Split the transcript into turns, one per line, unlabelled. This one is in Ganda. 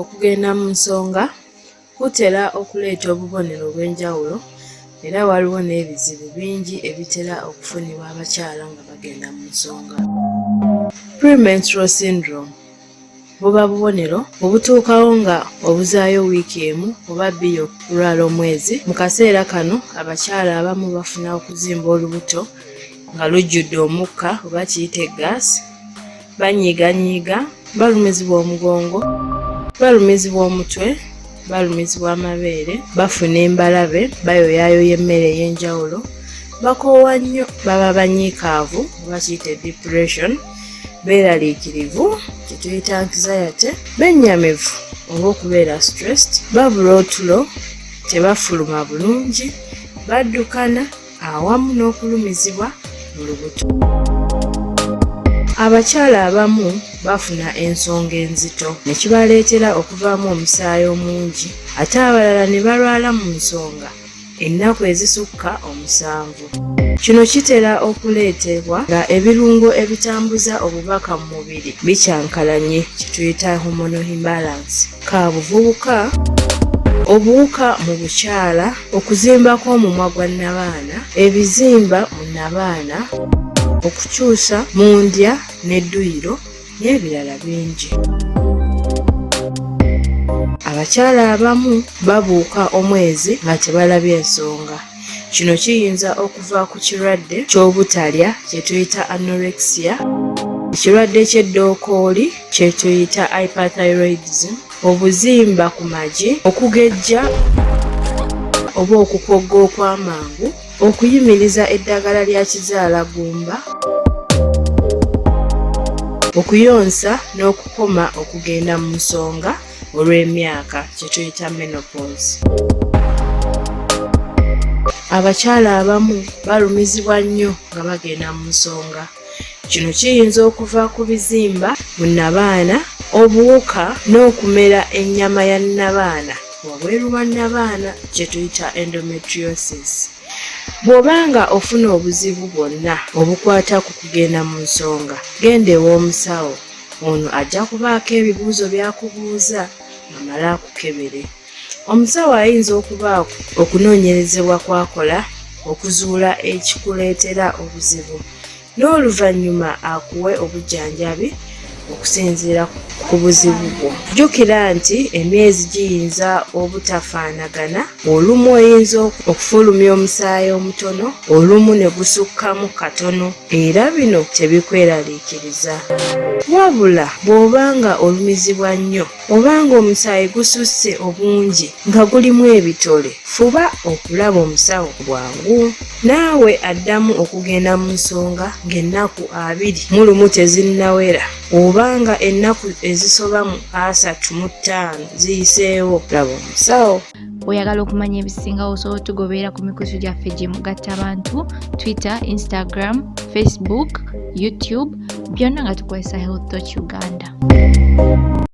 Okugenda mu nsonga kutera okuleeta obubonero obw'enjawulo era waliwo n'ebizibu bingi ebitera okufunibwa abakyala nga bagenda mu nsonga. Premenstrual syndrome buba bubonero obutuukawo nga obuzaayo wiiki emu oba bbiri okulwala omwezi. Mu kaseera kano abakyala abamu bafuna okuzimba olubuto nga lujjudde omukka oba kiyite gas, banyiiganyiiga, balumizibwa omugongo, balumizibwa omutwe, balumizibwa amabeere, bafuna embalabe, bayoyaayoya emmere ey'enjawulo, bakoowa nnyo, baba banyiikaavu oba kiyite depression, beeraliikirivu kye tuyita anxiety, bennyamivu oba okubeera stressed, babula otulo, tebafuluma bulungi, baddukana awamu n'okulumizibwa mu lubuto. Abakyala abamu bafuna ensonga enzito ne kibaleetera okuvaamu omusaayi omungi ate abalala ne balwala mu nsonga ennaku ezisukka omusanvu. Kino kitera okuleetebwa nga ebirungo ebitambuza obubaka mu mubiri bikyankalanye kye tuyita hormonal imbalance. Kaabuvubuka, obuwuka mu bukyala, okuzimba kw'omumwa gwa nnabaana, ebizimba mu nnabaana, okukyusa mu ndya n'edduyiro n'ebirala bingi. Abakyala abamu babuuka omwezi nga tebalabye nsonga. Kino kiyinza okuva ku kirwadde ky'obutalya kye tuyita anorexia, ekirwadde ky'eddookooli kye tuyita hyperthyroidism, obuzimba ku magi, okugejja oba okukogga okw'amangu, okuyimiriza eddagala lya kizaalaggumba, okuyonsa n'okukoma okugenda mu nsonga olw'emyaka kye tuyita menopause. Abakyala abamu balumizibwa nnyo nga bagenda mu nsonga. Kino kiyinza okuva ku bizimba mu nnabaana, obuwuka n'okumera ennyama ya nnabaana wabweru wa nnabaana kye tuyita endometriosis. Bw'oba nga ofuna obuzibu bwonna obukwata ku kugenda mu nsonga, genda ew'omusawo. Ono ajja kubaako ebibuuzo by'akubuuza amale akukebere. Omusawo ayinza okubaako okunoonyerezebwa kw'akola okuzuula ekikuleetera obuzibu n'oluvannyuma akuwe obujjanjabi okusinziira ku buzibu bwo. Jjukira nti emyezi giyinza obutafaanagana, olumu oyinza okufulumya omusaayi omutono, olumu ne gusukkamu katono era bino tebikweraliikiriza. Wabula bw'oba nga olumizibwa nnyo oba ng'omusaayi gususse obungi nga gulimu ebitole, fuba okulaba omusawo bwangu. Naawe addamu okugenda mu nsonga ng'ennaku 21 tezinnawera oba nga ennaku ezisoba mu 35 ziyiseewo, laba omusawo.
Oyagala okumanya ebisingawo, osobola otugoberera ku mikutu gyaffe gye mugatta abantu: Twitter, Instagram, Facebook, YouTube, byonna nga tukozesa Health Torch Uganda.